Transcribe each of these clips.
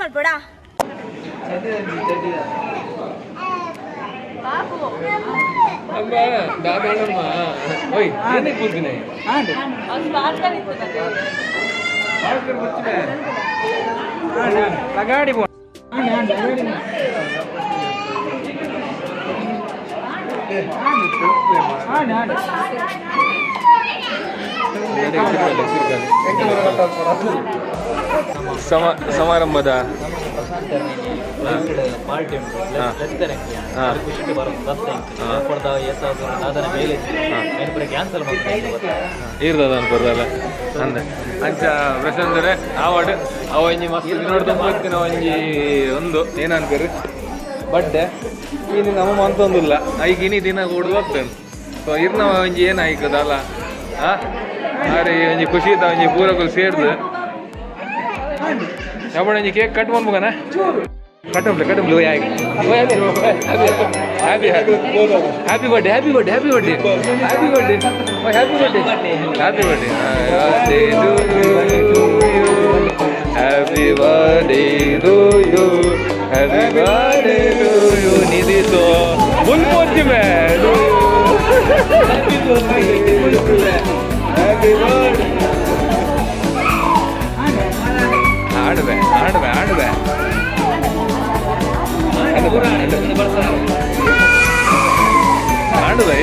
ಮಲ್ಪೋಡಾ ಅಮ್ಮ ದಾದಾಣಮ್ಮ ಓಯ್ ಏನೇ ಕೂತಿನಿ ಲಗಾಡಿ ಸಮಾರಂಭದ ಪಾರ್ಟಿ ಉಂಟು ಖುಷಿ ಕ್ಯಾನ್ಸಲ್ ಇರ್ತದ ಅನ್ಕೊರ್ದಲ್ಲ ಅಂದೆ ಅಂಚ ಪ್ರಶಾಂತರೆ ಆವಾಡ್ ಅವ ಒಂಜಿ ಮಸ್ತ್ ದಿನೋಡ್ ಹೋಗ್ತೀನಿ ಒಂಜಿ ಒಂದು ಏನನ್ಕರಿ ಬಡ್ಡೆ ಇನ್ನು ನಮ್ಮ ಮಂತೊಂದಿಲ್ಲ ಐಕ್ ಇನಿ ದಿನ ಕೂಡುದು ಹೋಗ್ತೇನೆ ಸೊ ಇರ್ನ ಒಂಜಿ ಏನು ಆಯ್ಕದಲ್ಲ ಆ ಅರೆ ಒಂಜಿ ಖುಷಿ ಇತ್ತ ಒಂಜಿ ಪೂರಕುಲು ಸೇರ್ದು ಯಾವಣ ಒಂಜಿ ಕೇಕ್ ಕಟ್ ಮನ್ಬುಗನ ಕಟ್ಟಂಬ್ಲೆ ಕಟ್ಟಂಬ್ಲೆ ಓಯ್ happy happy happy birthday happy birthday happy birthday happy birthday happy birthday happy birthday happy birthday to you happy birthday to you Nidhi so full ಪೋಚಿ May happy birthday ಆಡುವೆ ಆಡುವೆ ಆಡುವೆ ಆಡುವೆ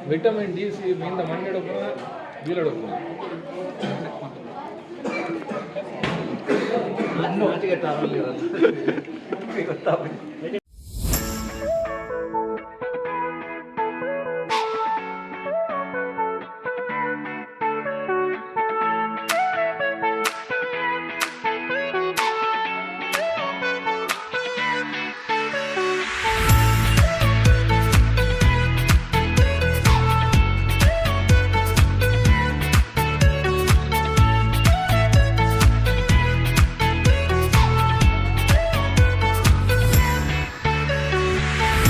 ವಿಟಮಿನ್ ಡಿ ಸಿ ಮೀಂದ ಮಣ್ಣೆಡೊಪ್ಪು ಬೀಲಡೊಪ್ಪು ಗೊತ್ತಾಗ.